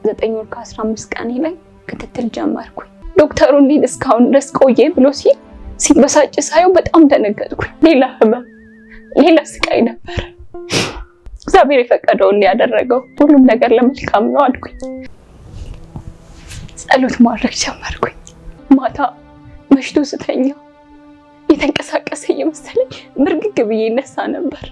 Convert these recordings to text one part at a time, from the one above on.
9 ወር ከ15 ቀኔ ላይ ክትትል ጀመርኩኝ። ዶክተሩ እንዴት እስካሁን ድረስ ቆየ ብሎ ሲል ሲበሳጭ ሳየው በጣም ደነገጥኩኝ። ሌላ ህመም፣ ሌላ ስቃይ ነበር። እግዚአብሔር የፈቀደውን ያደረገው፣ ሁሉም ነገር ለመልካም ነው አልኩኝ። ጸሎት ማድረግ ጀመርኩኝ። ማታ መሽቶ ስተኛ የተንቀሳቀሰ እየመሰለኝ ብርግግ ብዬ ይነሳ ነበር።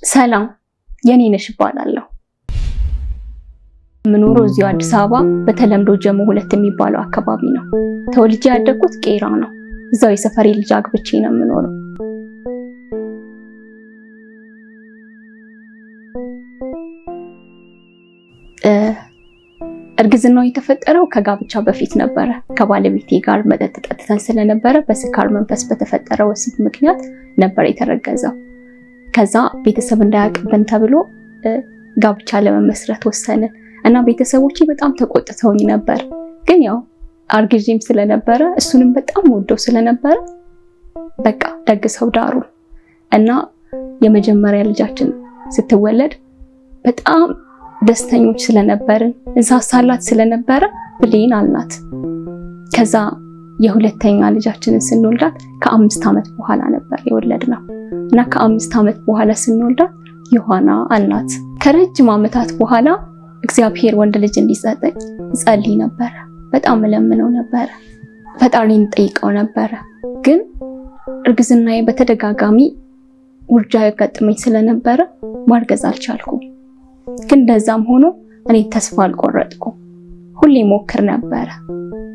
ሰላም፣ የኔነሽ እባላለሁ። የምኖረው እዚሁ አዲስ አበባ በተለምዶ ጀሞ 2 የሚባለው አካባቢ ነው። ተወልጄ ያደግኩት ቄራ ነው። እዛው የሰፈሬ ልጅ አግብቼ ነው የምኖረው። እርግዝናው የተፈጠረው ከጋብቻ በፊት ነበረ። ከባለቤቴ ጋር መጠጥ ጠጥተን ስለነበረ በስካር መንፈስ በተፈጠረ ወሲብ ምክንያት ነበር የተረገዘው። ከዛ ቤተሰብ እንዳያውቅብን ተብሎ ጋብቻ ለመመስረት ወሰንን እና ቤተሰቦቼ በጣም ተቆጥተውኝ ነበር። ግን ያው አርግዤም ስለነበረ እሱንም በጣም ወደው ስለነበረ በቃ ደግሰው ዳሩ እና የመጀመሪያ ልጃችን ስትወለድ በጣም ደስተኞች ስለነበርን እንሳሳላት ስለነበረ ብሌን አልናት። ከዛ የሁለተኛ ልጃችንን ስንወልዳት ከ5 ዓመት በኋላ ነበር የወለድነው እና ከ5 ዓመት በኋላ ስንወልዳት ዮሐና አልናት። ከረጅም ዓመታት በኋላ እግዚአብሔር ወንድ ልጅ እንዲሰጠኝ እጸልይ ነበረ። በጣም እለምነው ነበረ። ፈጣሪን ጠይቀው ነበረ። ግን እርግዝናዬ በተደጋጋሚ ውርጃ ያጋጥመኝ ስለነበረ ማርገዝ አልቻልኩም። ግን እንደዛም ሆኖ እኔ ተስፋ አልቆረጥኩም። ሁሌ ሞክር ነበረ።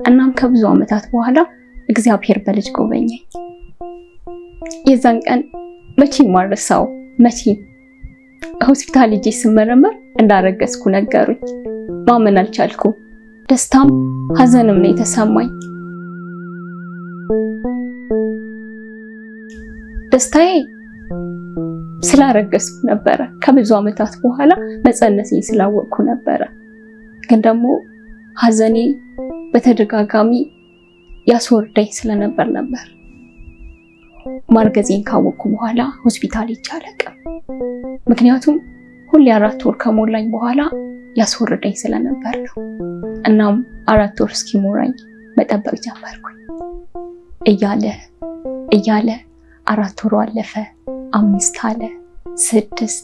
እናም ከብዙ ዓመታት በኋላ እግዚአብሔር በልጅ ጎበኘኝ። የዛን ቀን መቼም አልረሳው። መቼም ሆስፒታል ሄጄ ስመረመር እንዳረገዝኩ ነገሩኝ። ማመን አልቻልኩም። ደስታም ሀዘንም ነው የተሰማኝ። ደስታዬ ስላረገዝኩ ነበረ። ከብዙ ዓመታት በኋላ መጸነሴን ስላወቅኩ ነበረ። ግን ደግሞ ሀዘኔ በተደጋጋሚ ያስወርደኝ ስለነበር ነበር። ማርገዜን ካወቅኩ በኋላ ሆስፒታል ሄጄ አላውቅም። ምክንያቱም ሁሌ 4 ወር ከሞላኝ በኋላ ያስወርደኝ ስለነበር ነው። እናም 4 ወር እስኪሞላኝ መጠበቅ ጀመርኩኝ። እያለ እያለ 4 ወሩ አለፈ፣ 5 አለ፣ 6፣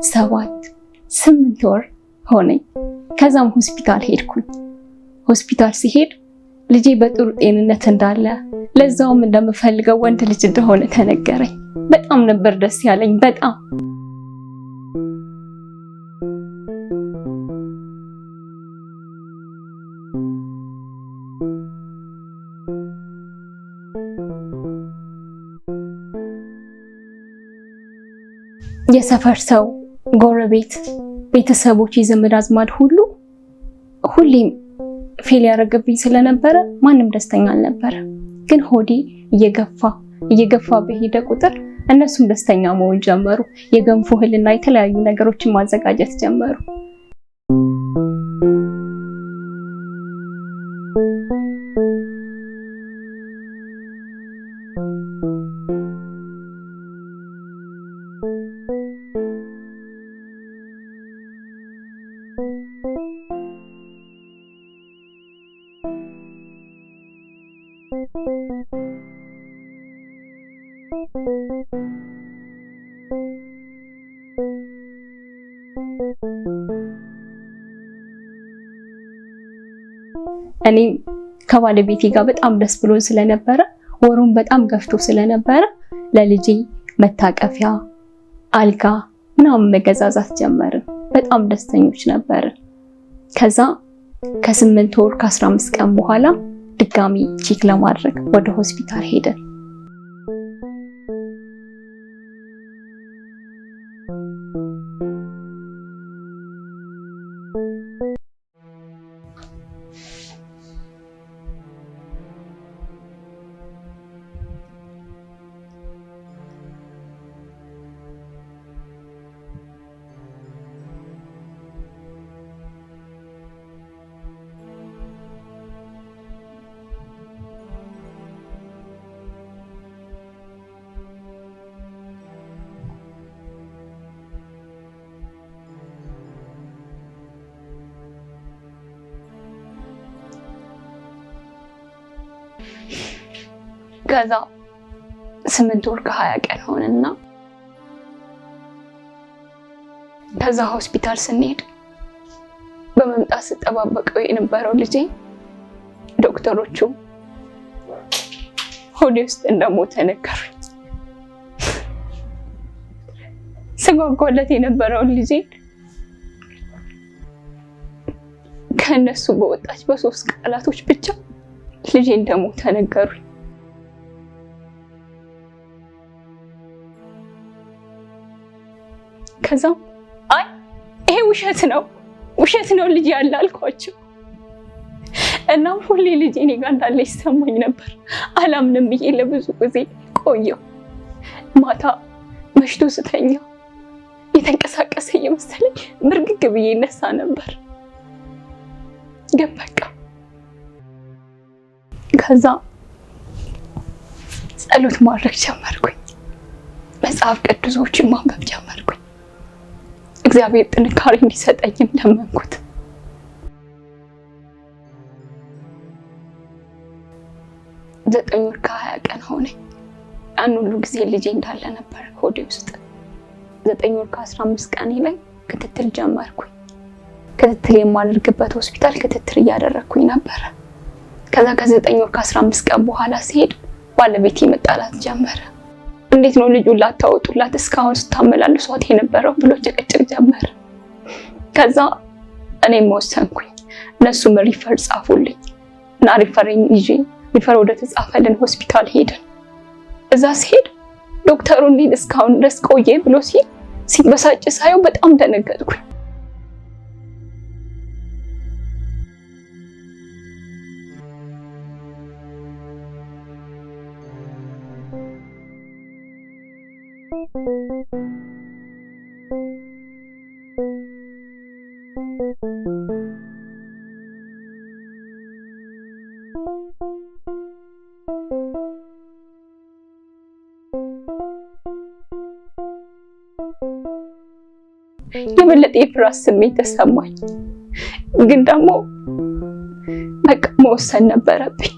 7፣ 8 ወር ሆነኝ። ከዛም ሆስፒታል ሄድኩኝ። ሆስፒታል ሲሄድ ልጄ በጥሩ ጤንነት እንዳለ፣ ለዛውም እንደምፈልገው ወንድ ልጅ እንደሆነ ተነገረኝ። በጣም ነበር ደስ ያለኝ። በጣም። የሰፈር ሰው፣ ጎረቤት፣ ቤተሰቦች፣ የዘመድ አዝማድ ሁሉ ሁሌም fail ያደረገብኝ ስለነበረ ማንም ደስተኛ አልነበረ። ግን ሆዴ እየገፋ እየገፋ በሄደ ቁጥር እነሱም ደስተኛ መሆን ጀመሩ። የገንፎ እህልና የተለያዩ ነገሮችን ማዘጋጀት ጀመሩ። እኔም ከባለቤቴ ጋር በጣም ደስ ብሎን ስለነበረ፣ ወሩን በጣም ገፍቶ ስለነበረ ለልጄ መታቀፊያ፣ አልጋ ምናምን መገዛዛት ጀመርን። በጣም ደስተኞች ነበርን። ከዛ ከ8 ወር ከ15 ቀን በኋላ ድጋሚ check ለማድረግ ወደ ሆስፒታል ሄደን ከዛ 8 ወር ከ20 ቀን ሆነና ከዛ ሆስፒታል ስንሄድ በመምጣት ስጠባበቀው የነበረው ልጄ ዶክተሮቹ ሆዴ ውስጥ እንደሞተ ነገሩኝ። ስጓጓለት የነበረውን ልጄ ከእነሱ በወጣች በ3 ቃላቶች ብቻ ልጄ እንደሞተ ነገሩኝ። ከዛ አይ ይሄ ውሸት ነው ውሸት ነው ልጅ ያለ አልኳቸው። እና ሁሌ ልጄ እኔ ጋር እንዳለ ይሰማኝ ነበር። አላምንም ብዬ ለብዙ ጊዜ ቆየሁ። ማታ መሽቶ ስተኛ የተንቀሳቀሰ እየመሰለኝ ብርግግ ብዬ እነሳ ነበር። ግን በቃ ከዛ ጸሎት ማድረግ ጀመርኩኝ። መጽሐፍ ቅዱሶችን ማንበብ ጀመርኩኝ። እግዚአብሔር ጥንካሬ እንዲሰጠኝም ለመንኩት። 9 ወር ከ20 ቀን ሆነኝ። ያን ሁሉ ጊዜ ልጄ እንዳለ ነበር ሆዴ ውስጥ። 9 ወር ከ15 ቀን ላይ ክትትል ጀመርኩኝ። ክትትል የማደርግበት ሆስፒታል ክትትል እያደረግኩኝ ነበር። ከዛ ከ9 ወር ከ15 ቀን በኋላ ሲሄድ ባለቤቴ መጣላት ጀመረ። እንዴት ነው ልጁን ላታወጡላት እስካሁን ስታመላልሷት የነበረው ብሎ ጭቅጭቅ ጀመረ። ከዛ እኔም ወሰንኩኝ። እነሱም refer ጻፉልኝ እና refer ኤን ይዤ refer ወደ ተጻፈልን ሆስፒታል ሄድን። እዛ ሲሄድ ዶክተሩ እንዴት እስካሁን ድረስ ቆየ ብሎ ሲል ሲበሳጭ ሳየው በጣም ደነገጥኩኝ። የበለጠ የፍርሃት ስሜት ተሰማኝ። ግን ደግሞ በቃ መወሰን ነበረብኝ።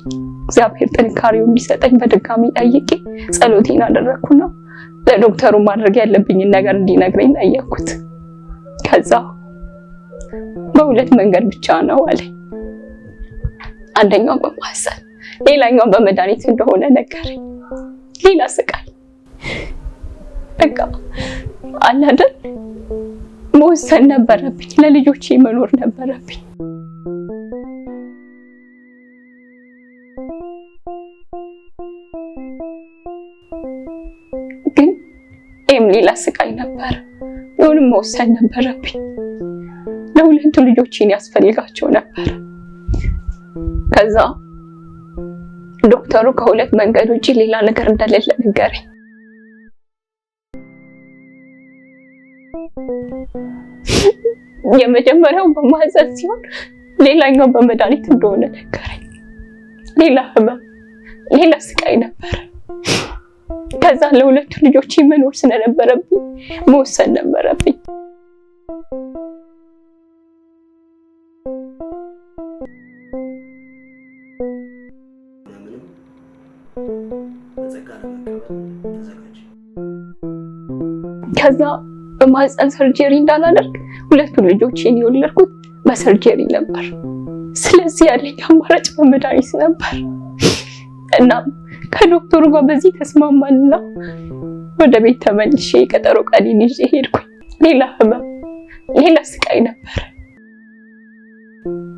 እግዚአብሔር ጥንካሬውን እንዲሰጠኝ በድጋሚ ጠይቄ ጸሎቴን አደረኩና ለዶክተሩ ማድረግ ያለብኝን ነገር እንዲነግረኝ ጠየኩት። ከዛ በሁለት መንገድ ብቻ ነው አለኝ። አንደኛው በማህፀን ሌላኛው በመድኃኒት እንደሆነ ነገረኝ። ሌላ ስቃይ በቃ አለ አይደል፣ መወሰን ነበረብኝ። ለልጆቼ መኖር ነበረብኝ። ግን ይህም ሌላ ስቃይ ነበር። ይሁንም መወሰን ነበረብኝ። ለሁለቱ ልጆቼን ያስፈልጋቸው ነበር። ከዛ ዶክተሩ ከሁለት መንገድ ውጪ ሌላ ነገር እንደሌለ ነገረኝ። የመጀመሪያው በማህፀን ሲሆን ሌላኛው በመድኃኒት እንደሆነ ነገረኝ። ሌላ ህመም፣ ሌላ ስቃይ ነበር። ከዛ ለሁለቱ ልጆቼ መኖር ስለነበረብኝ መወሰን ነበረብኝ። ከዛ በማህፀን ሰርጀሪ እንዳላደርግ ሁለቱ ልጆቼን የወለድኩት በሰርጀሪ ነበር። ስለዚህ ያለኝ አማራጭ በመድኃኒት ነበር። እና ከዶክተሩ ጋር በዚህ ተስማማንና ወደ ቤት ተመልሼ የቀጠሮ ቀኔን ይዤ ሄድኩኝ። ሌላ ህመም፣ ሌላ ስቃይ ነበር።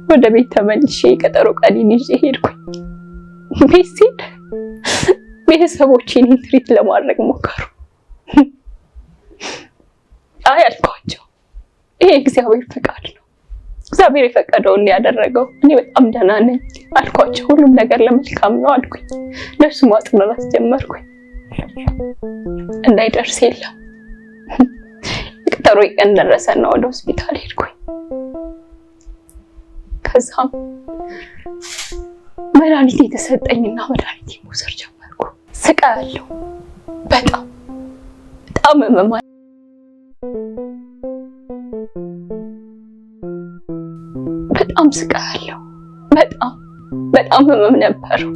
ወደ ቤት ተመልሼ የቀጠሮ ቀኔን ይዤ ሄድኩኝ። ቤት ስሄድ ቤተሰቦቼን ትሪት ለማድረግ ሞከሩ። አይ አልኳቸው፣ ይሄ እግዚአብሔር ፈቃድ ነው። እግዚአብሔር የፈቀደውን ያደረገው፣ እኔ በጣም ደህና ነኝ አልኳቸው። ሁሉም ነገር ለመልካም ነው አልኩኝ። ለእሱ ማጽናናት ጀመርኩኝ። እንዳይደርስ የለም። የቀጠሮ ቀን ደረሰና ወደ ሆስፒታል ሄድኩኝ። ከዛም መድኃኒት የተሰጠኝና መድኃኒት መውሰድ ጀመርኩ። ስቃይ አለው፣ በጣም በጣም ህመም፣ በጣም ስቃይ አለው። በጣም በጣም ህመም ነበረው።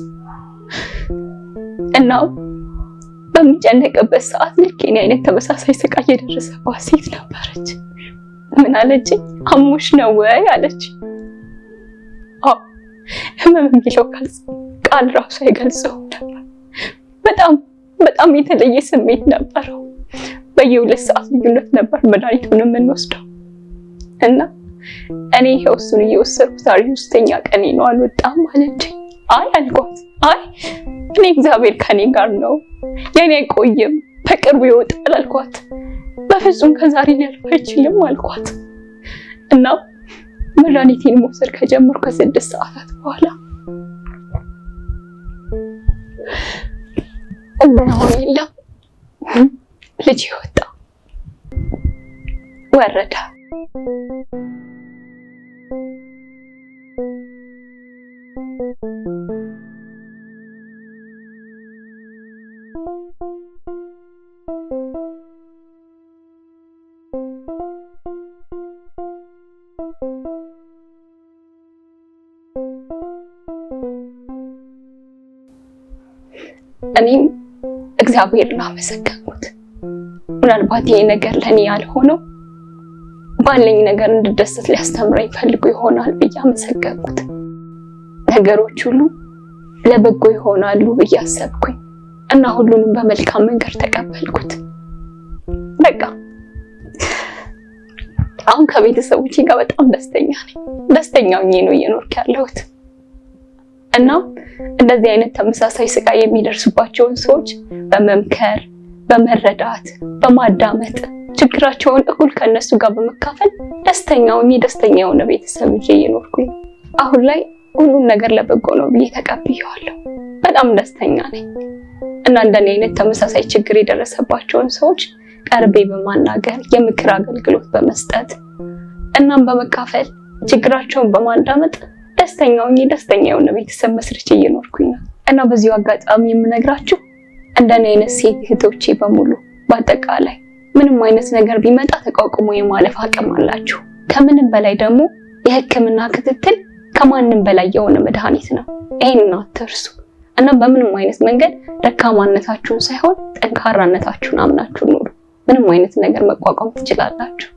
እና በሚጨነቅበት ሰዓት ልክ የኔ አይነት ተመሳሳይ ስቃይ የደረሰባት ሴት ነበረች። ምን አለችኝ? አሞሽ ነው ወይ አለች። አዎ ህመም የሚለው ቃል ራሱ አይገልጸውም ነበር። በጣም በጣም የተለየ ስሜት ነበረው። በየሁለት ሰዓት ልዩነት ነበር መድኃኒቱን የምንወስደው እና እኔ ይኸው እሱን እየወሰድኩ ዛሬ 3ኛ ቀኔ ነው አልወጣም አለችኝ። አይ አልኳት፣ አይ እኔ እግዚአብሔር ከኔ ጋር ነው፣ የኔ አይቆይም፣ በቅርቡ ይወጣል አልኳት። በፍጹም ከዛሬ ሊያልፍ አይችልም አልኳት። እና መድኃኒቴን መውሰድ ከጀመርኩ ከ6 ሰዓታት በኋላ እንደሆነ የለም ልጅ ወጣ፣ ወረደ። እኔም እግዚአብሔርን አመሰገንኩት። ምናልባት ይሄ ነገር ለኔ ያልሆነው ባለኝ ነገር እንድደሰት ሊያስተምረኝ ፈልጎ ይሆናል ብዬ አመሰገንኩት። ነገሮች ሁሉ ለበጎ ይሆናሉ ብዬ አሰብኩኝ እና ሁሉንም በመልካም መንገድ ተቀበልኩት። በቃ አሁን ከቤተሰቦቼ ጋር በጣም ደስተኛ ነኝ። ደስተኛ ሆኜ ነው እየኖርኩ ያለሁት። እና እንደዚህ አይነት ተመሳሳይ ስቃይ የሚደርስባቸውን ሰዎች በመምከር፣ በመረዳት፣ በማዳመጥ ችግራቸውን እኩል ከነሱ ጋር በመካፈል ደስተኛ ሆኜ ደስተኛ የሆነ ቤተሰብ ይዤ እየኖርኩኝ አሁን ላይ ሁሉን ነገር ለበጎ ነው ብዬ ተቀብዬዋለሁ። በጣም ደስተኛ ነኝ። እና እንደኔ አይነት ተመሳሳይ ችግር የደረሰባቸውን ሰዎች ቀርቤ በማናገር የምክር አገልግሎት በመስጠት እናም በመካፈል ችግራቸውን በማዳመጥ ደስተኛ ሆኜ ደስተኛ የሆነ ቤተሰብ መስርቼ እየኖርኩኝ ነው። እና በዚሁ አጋጣሚ የምነግራችሁ እንደኔ አይነት ሴት እህቶቼ በሙሉ በአጠቃላይ ምንም አይነት ነገር ቢመጣ ተቋቁሞ የማለፍ አቅም አላችሁ። ከምንም በላይ ደግሞ የሕክምና ክትትል ከማንም በላይ የሆነ መድኃኒት ነው። ይሄንን አትርሱ። እና በምንም አይነት መንገድ ደካማነታችሁን ሳይሆን ጠንካራነታችሁን አምናችሁ ኑሩ። ምንም አይነት ነገር መቋቋም ትችላላችሁ።